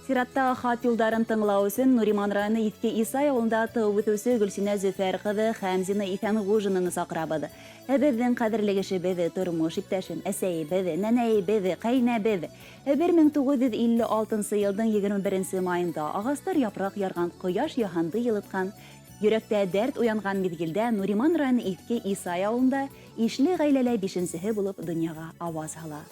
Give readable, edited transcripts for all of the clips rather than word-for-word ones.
Сиратта хат юлдарын тыңлау өсөн Нуриман районы Иҫке Исай ауылында тыуып үҫеүсе Гөлсинә Зөфәр ҡыҙы Хәмзина Иҫәнғужинаны саҡырабыҙ. Беҙҙең ҡәҙерле кешебеҙ, тормош иптәшем, әсәйебеҙ, нәнәйебеҙ, ҡәйнәбеҙ. 1956 йылдың 21 майында ағастар япраҡ ярған, ҡояш яһанды йылытҡан, йөрәктә дәрт уянған миҙгелдә Нуриман районы Иҫке Исай ауылында ишле ғаиләлә бишенсеһе булып донъяға ауаз һала.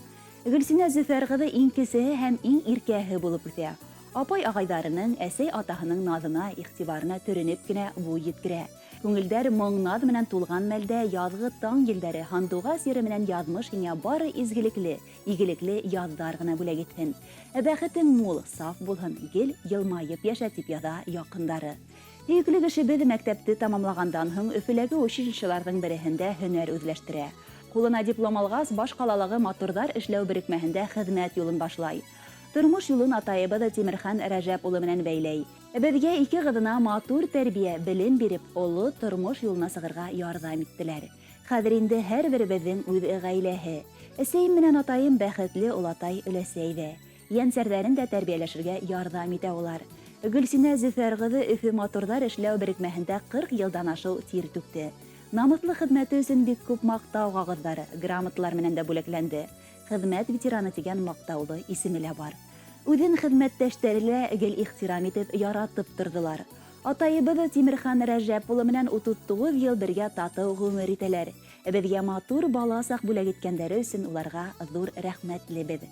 Гөлсинә Зөфәр ҡыҙы иң кесеһе һәм иң иркәһе булып үҫә. Апай ағайҙарының, әсәй атаһының наҙына, иғтибарына төрөнөп кенә буй еткерә. Күңелдәр моң-наҙ менән тулған мәлдә яҙғы таң елдәре, һандуғас йыры менән яҙмыш һиңә бары изгелекле, игелекле яҙҙар ғына бүләк итһен. Бәхетең мул, саф булһын, гел йылмайып йәшә, тип яҙа яҡындары. Һөйөклө кешебеҙ мәктәпте тамамлағандан һуң Өфөләге училищеларҙың береһендә һөнәр үҙләштерә. Ҡулына диплом алғас, баш ҡалалағы моторҙар эшләү берекмәһендә хеҙмәт юлын башлай. Тормош юлын атайыбыҙ Тимерхан Рәжәп улы менән бәйләй. Беҙгә ике ҡыҙына матур тәрбиә, белем биреп, оло тормош юлына сығырға ярҙам иттеләр. Хәҙер инде һәр беребеҙҙең үҙ ғаиләһе. Әсәйем менән атайым бәхетле олатай, өләсәй ҙә. Йәнсәрҙәрен дә тәрбиәләшергә ярҙам итә улар. Гөлсинә Зөфәр ҡыҙы Өфө моторҙар эшләү берекмәһендә 40 йылдан ашыу тир түкте. Намыҫлы хеҙмәте өсөн бик күп маҡтау ҡағыҙҙары, грамоталар менән дә бүләкләнде. Хеҙмәт ветераны тигән маҡтаулы исеме лә бар. Үҙен хеҙмәттәштәре лә гел ихтирам итеп, яратып торҙолар. Атайыбыҙ Тимерхан Рәжәп улы менән 39 йыл бергә татыу ғүмер итәләр. Беҙгә матур бала саҡ бүләк иткәндәре өсөн уларға ҙур рәхмәтлебеҙ.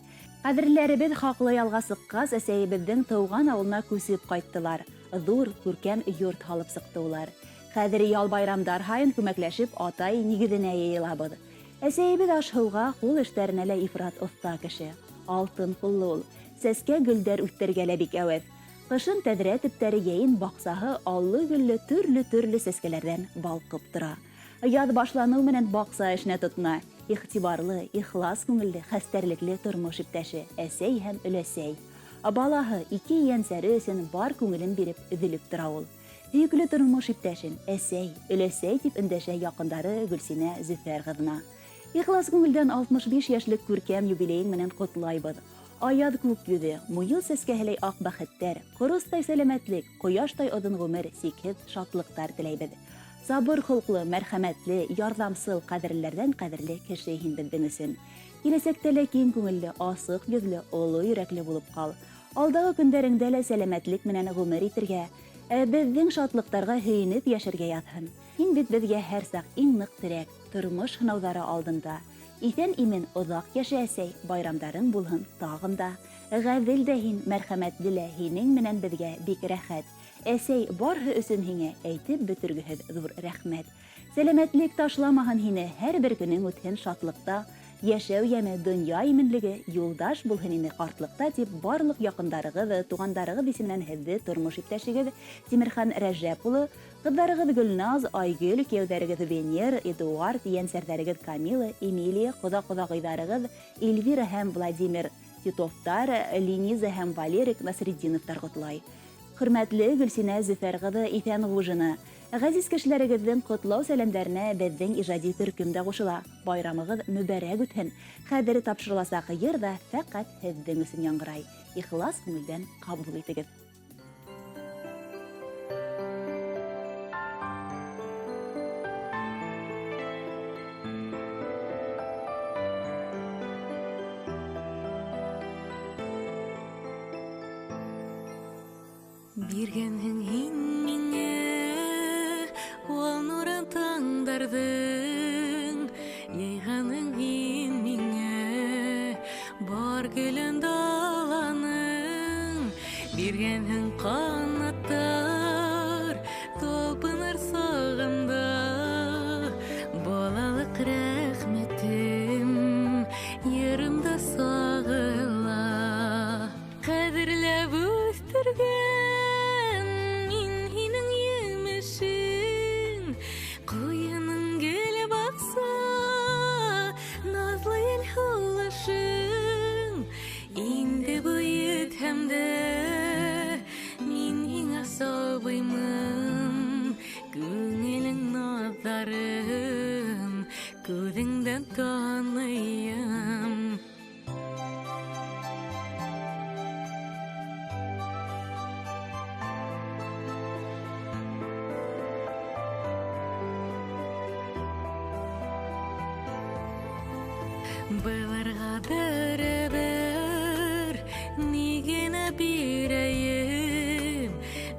Ҡәҙерләребеҙ хаҡлы ялға сыҡҡас, әсәйебеҙҙең тыуған ауылына күсеп ҡайттылар. Ҙур, күркәм йорт һалып сыҡты улар. Хәҙер ял байрамдар һайын күмәкләшеп атай нигеҙенә йыйылабыҙ. Әсәйебеҙ аш-һыуға, ҡул эштәренә лә ифрат оҫта кеше. Алтын ҡуллы ул. Сәскә гөлдәр үҫтерергә лә бик әүәҫ. Ҡышын тәҙрә төптәре, йәйен баҡсаһы аллы-гөллө төрлө-төрлө сәскәләрҙән балҡып тора. Яҙ башланыу менән баҡса эшенә тотона. Иғтибарлы, ихлас күңелле, хәстәрлекле тормош иптәше, әсәй һәм өләсәй. Балаһы, ике ейәнсәре өсөн бар күңелен биреп, өҙөлөп тора ул. Һөйөклө тормош иптәшем, әсәй, өләсәй дип өндәшә яҡындары Гөлсинә Зөфәр ҡыҙына. Ихлас күңелдән 65 йәшлек күркәм юбилеең менән котлайбыҙ. Аяҙ күк йөҙө, муйыл сәскәһеләй ак бәхеттәр, ҡоростай сәләмәтлек, ҡояштай оҙон ғүмер, сикһеҙ шатлыҡтар теләйбеҙ. Сабыр холҡло, мәрхәмәтле, ярҙамсыл, ҡәҙерлеләрҙән ҡәҙерле кеше һин беҙҙең өсөн. Киләсәктә лә киң күңелле, асыҡ йөҙлө, оло йөрәкле булып ҡал. Алдағы көндәреңдә лә сәләмәтлек менән ғүмер итергә, ә беҙҙең шатлыҡтарға һөйөнөп йәшәргә яҙһын. Һин бит беҙгә һәр саҡ иң ныҡ терәк, тормош һынауҙары алдында. Иҫән-имен оҙаҡ йәшә, әсәй, байрамдарың булһын тағын да. Ғәҙел дә һин, мәрхәмәтле лә, һинең менән беҙгә бик рәхәт. Әсәй, барыһы өсөн һиңә әйтеп бөтөргөһөҙ ҙур рәхмәт. Сәләмәтлек ташламаһын һине, һәр бер көнөң үтһен шатлыҡта. Йәшәү йәме, донъя именлеге юлдаш булһын ине ҡартлыҡта, тип барлыҡ яҡындарығыҙ, туғандарығыҙ исеменән һеҙҙе тормош иптәшегеҙ Тимерхан Рәжәп улы, ҡыҙҙарығыҙ Гөлназ, Айгөл, кейәүҙәрегеҙ Венер, Эдуард, ейәнсәрҙәрегеҙ Камила, Эмилия, ҡоҙа-ҡоҙағыйҙарығыҙ Эльвира һәм Владимир Титовтар, Лениза һәм Валерик Насретдиновтар ҡотлай. Хөрмәтле Гөлсинә Зөфәр ҡыҙы Иҫәнғужина, ғәзиз кешеләрегеҙҙең ҡотлау сәләмдәренә беҙҙең ижади төркөм дә ҡушыла. Байрамығыҙ мөбәрәк үтһен! Хәҙер тапшырыласаҡ йыр ҙа фәҡәт һеҙҙең өсөн яңғырай. Ихлас күңелдән ҡабул итегеҙ. Биргәнһең һин миңә ул нурын таңдарҙың, йыйғаның һин миңә бар гөлөн даланың. Биргәнһең ҡанаттар, талпыныр сағымда, балалыҡ рәхмәтем йырымда сағыла. Ҡәҙерләп үҫтергән мин һинең емешең, ҡуйының гел баҡса, наҙлы ел һулышың. Инде буй етһәм дә, мин һиңә сабыймын, күңелең наҙҙарын күҙеңдән таныйым. Быларға бәрәбәр ни генә бирәйем,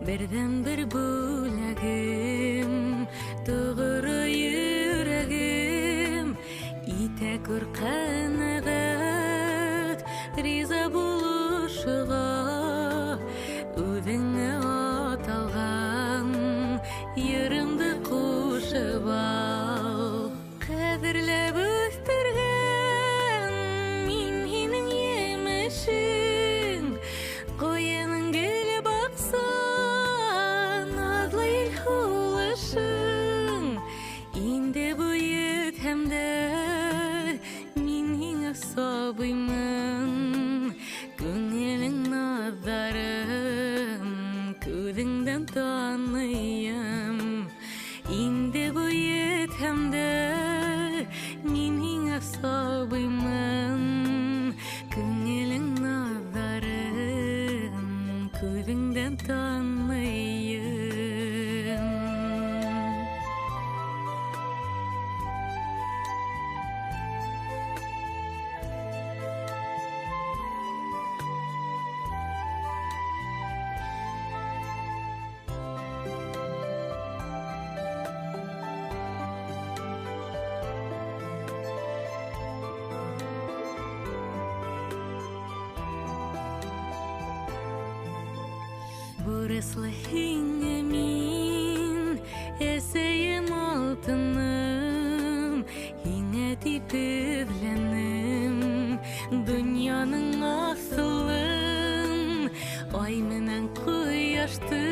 берҙән-бер бүләгем, тоғро йөрәгем. Итә күр ҡәнәғәт, риза булышыға, үҙеңә аталған йырымды ҡушып ал. Ҡәҙерләп үҫтергән мин һинең емешең, ҡуйының гел баҡса, наҙлы ел һулышың. Инде буйытһам да, мин һиңә сабыймын, күңелең наҙҙарын күҙеңдән таныйым. Инде буйытһам да, мин һиңә сабыймын, күңелең наҙҙарын күҙеңдән таныйым. Бурыслы һиңә мин, әсәйем алтыным, һиңә тип эҙләнем донъяның аҫылын. Ай менән ҡояшты